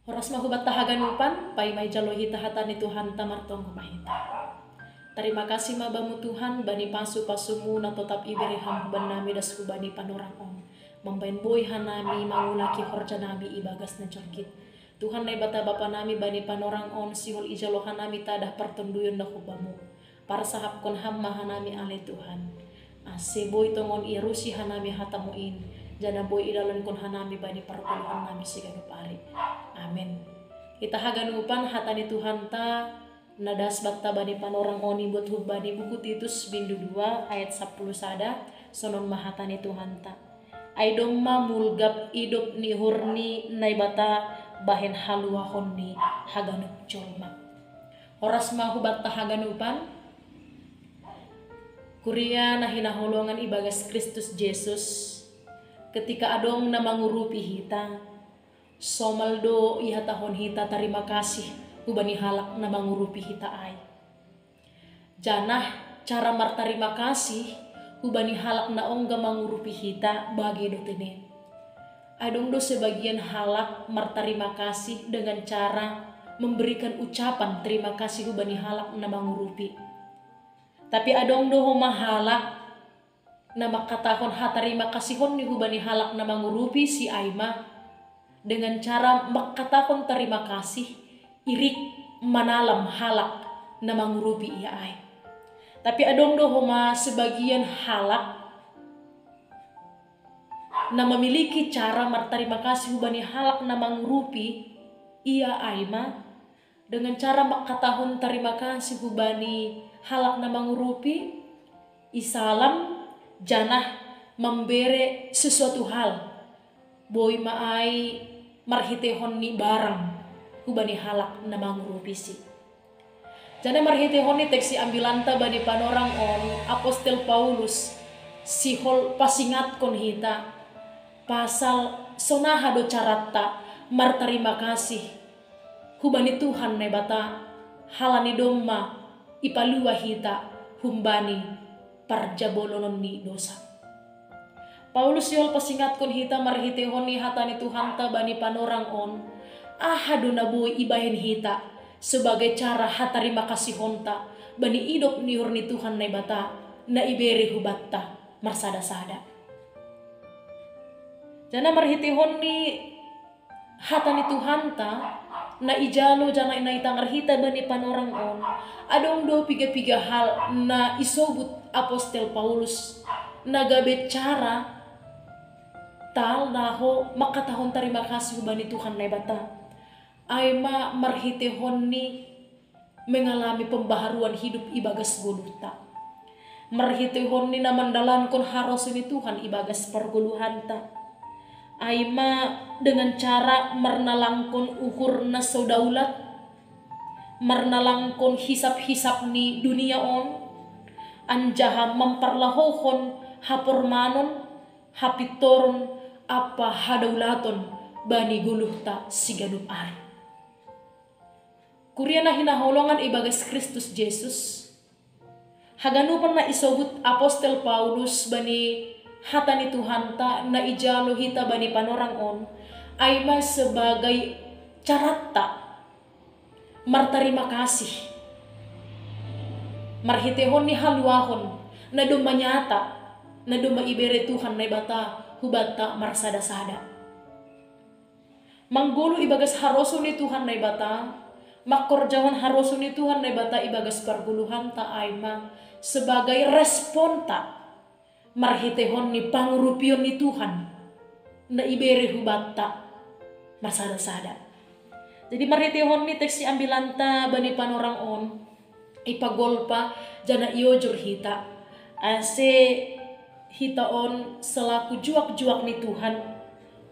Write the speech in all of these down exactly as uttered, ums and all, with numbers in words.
Horas ma hubatta haganupan, paima ijalo hita hata ni Tuhanta, martonggo ma hita. Tarima kasih ma Bamu Tuhan, bani pasu-pasumu na totap ibere Ham hubannami das hubani panorang on. Mambahen boi hanami mangulaki horjanami ibagas na jongjit. Tuhan Naibata Bapanami, bani panorang on sihol ijalo hanami tadah partonduyon na hu Bamu. Parsahapkon Ham ma hanami ale Tuhan. Ase boi tongon iarusi hanami hataMu in, janah boi idalankon hanami bani pargoluhannami siganup ari. Amen. Hita haganupan, hata ni Tuhanta na das banta bani panorang on ibuat hubani buku Titus bindu dua ayat sampulu sada, sonon ma hata ni Tuhanta. Ai domma mulgap idop ni uhur ni Naibata bahen haluahon ni haganup jolma. Horas ma hubatta haganupan. Kuria na hinaholongan ibagas Kristus Jesus, ketika adong na mangurupi hita, somal do ihatahon hita tarima kasih hubani halak na mangurupi hita ai. Janah cara martarima kasih hubani halak na ongga mangurupi hita bage do tene. Adong do sebagian halak martarima kasih dengan cara memberikan ucapan terima kasih hubani halak na mangurupi. Tapi adong do homa halak na mangkatahon hatarima kasihonni hubani halak na mangurupi si ai ma dengan cara mangkatahon tarima kasih, irik manalam halak na mangurupi ia ai. Tapi adong do homa sebagian halak na mamiliki cara martarima kasih hubani halak na mangurupi ia ai ma dengan cara mangkatahon tarima kasih hubani halak na mangurupi, isalam, janah mambere sesuatu hal, boi ma ai marhiteihon ni barang hubani halak na mangurupi si. Janah marhiteihon ni teks iambilanta bani panorang on, apostel Paulus sihol pasingatkon hita pasal sonaha do caranta martarima kasih hubani Tuhan Naibata, halani domma ipalua hita humbani parjabolonon ni dosa. Paulus sihol pasingatkon hita marhiteihon ni hata ni Tuhanta bani panorang on, aha do na boi ibahen hita sebagai cara hatarima kasihonta bani idop ni uhur ni Tuhan Naibata na ibere hubanta marsada-sada. Janah marhiteihon ni hata ni Tuhanta na ijalo janah na itangar hita bani panorang on, adong do piga-piga hal na isobut apostel Paulus na gabe cara ta laho mangkatahon tarima kasih hubani Tuhan Naibata. Ai ma marhiteihon ni mengalami pembaharuan hidup ibagas goluhta. Marhiteihon ni na mandalankon harosuh ni Tuhan ibagas pargoluhanta. Ai ma dengan cara marnalangkon uhur na so daulat, marnalangkon hisap-hisap ni dunia on, anjaha mamparlahohon hapormanon, hapintoron ampa hadaulaton bani goluhta siganup ari. Kuria na hinaholongan ibagas Kristus Jesus, haganupan na isobut apostel Paulus bani hata ni Tuhanta na ijalo hita bani panorang on, ai ma sebagai caranta martarima kasih. Marhiteihon ni haluahon na domma nyata, na domma ibere Tuhan Naibata hubanta marsada-sada. Manggoluh ibagas harosuh ni Tuhan Naibata, mangkorjahon harosuh ni Tuhan Naibata ibagas pargoluhanta ai ma sebagai responta marhiteihon ni pangurupion ni Tuhan na ibere hubanta marsada-sada. Jadi marhiteihon ni teks iambilanta bani panorang on, ipagolpa janah iojur hita, ase hita on selaku juak-juak ni Tuhan,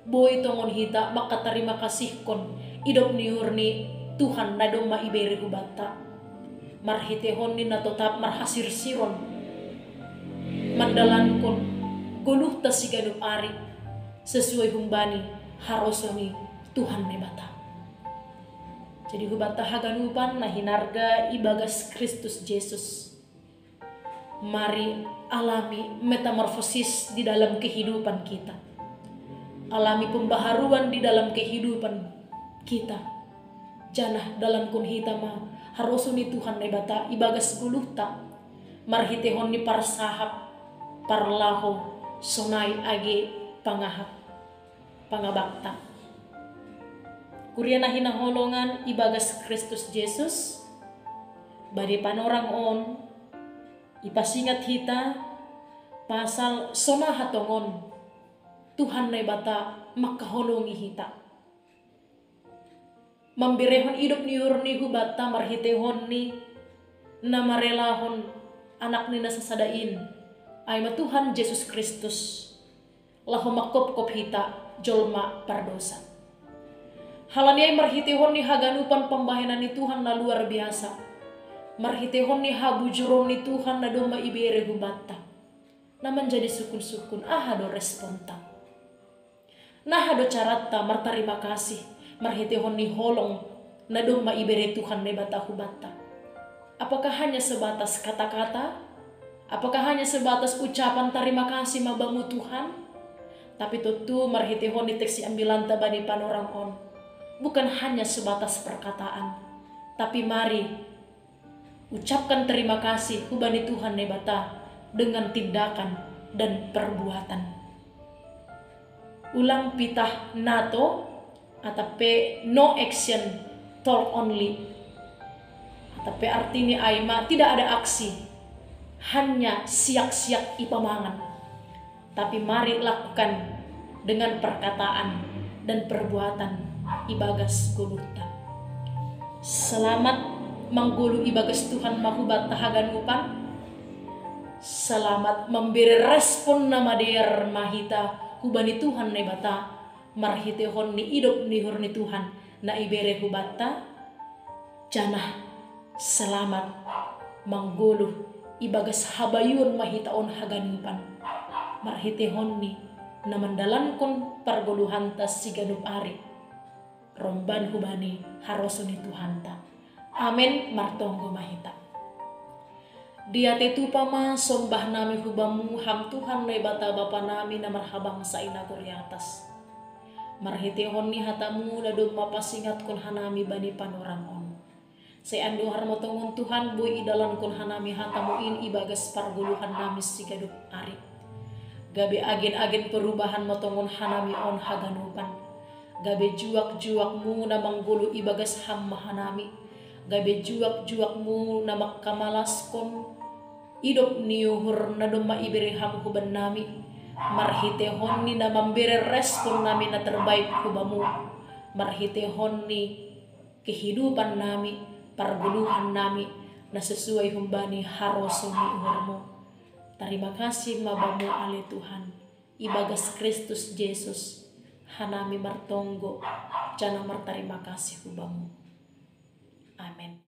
boi tongon hita mangkatarima kasihkon idop ni uhur ni Tuhan na domma ibere hubanta, marhiteihon ni na totap marhasirsiron mandalankon goluhta siganup ari sesuai humbani harosuh ni Tuhan Naibata. Jadi hubanta haganupan na hinarga ibagas Kristus Jesus, mari alami metamorfosis di dalam kehidupan kita. Alami pembaharuan di dalam kehidupan. Kita, janah dalankon hita ma harosuh ni Tuhan Naibata ibagas goluhta, marhiteihon ni parsahap, parlaho, sonai age pangahap, pangabakta. Kuria na hinaholongan ibagas Kristus Jesus, bani panorang on, ipasingat hita pasal sonaha tongon Tuhan Naibata mangkaholongi hita. Mamberehon idop ni uhurNi hubanta marhiteihon ni na marelahon AnakNi na sasada in, ai ma Tuhan Jesus Kristus, laho mangkopkop hita jolma pardosa. Halani ai marhiteihon ni haganupan pambahenan ni Tuhan na luar biasa, marhiteihon ni habujuron ni Tuhan na domma ibere hubanta, na manjadi sukun-sukun, aha do responta? Naha do caranta martarima kasih marhiteihon ni holong na domma ibere Tuhan Naibata hubanta? Apakah hanya sebatas kata-kata? Apakah hanya sebatas ucapan tarima kasih ma Bamu Tuhan? Tapi tontu marhiteihon ni teks iambilanta bani panorang on, bukan hanya sebatas perkataan, tapi mari ucapkan terima kasih hubani Tuhan Naibata dengan tindakan dan perbuatan. Ulang pitah nato, atap pe no action, talk only. Atap pe artini ai ma tidak ada aksi, hanya siak-siak ipamangan. Tapi mari lakukan dengan perkataan dan perbuatan ibagas goluhta. Selamat manggoluh ibagas Tuhan ma hubanta haganupan. Selamat mambere respon na madear ma hita hubani Tuhan Naibata marhiteihon ni idop ni uhur ni Tuhan na ibere hubanta. Janah selamat manggoluh ibagas habayuon ma hita on haganupan marhiteihon ni na mandalankon pargoluhanta siganup ari, romban hubani harosuh ni Tuhanta. Amen. Martonggo ma hita. Diatei tupa ma sombahnami hu Bamu, Ham Tuhan Naibata Bapa nami na marhabangsa i nagori atas. Marhiteihon ni hataMu na domma pasingatkon hanami bani panorang on. Sai andohar ma tongon Tuhan boi idalankon hanami hataMu in ibagas pargoluhannami siganup ari. Gabe agen-agen perubahan ma tongon hanami on haganupan. Gabe juak-juak-Mu na manggoluh ibagas Ham ma hanami. Gabe juak-juak-Mu na mangkamalaskon idop ni uhur na domma ibere Ham hubannami, marhiteihon ni na mambere responnami na terbaik hu Bamu, marhiteihon ni kehidupannami, pargoluhannami na sesuai humbani harosuh ni uhurMu. Tarima kasih ma Bamu ale Tuhan, ibagas Kristus Jesus hanami martonggo janah martarima kasih hu Bamu. Amen.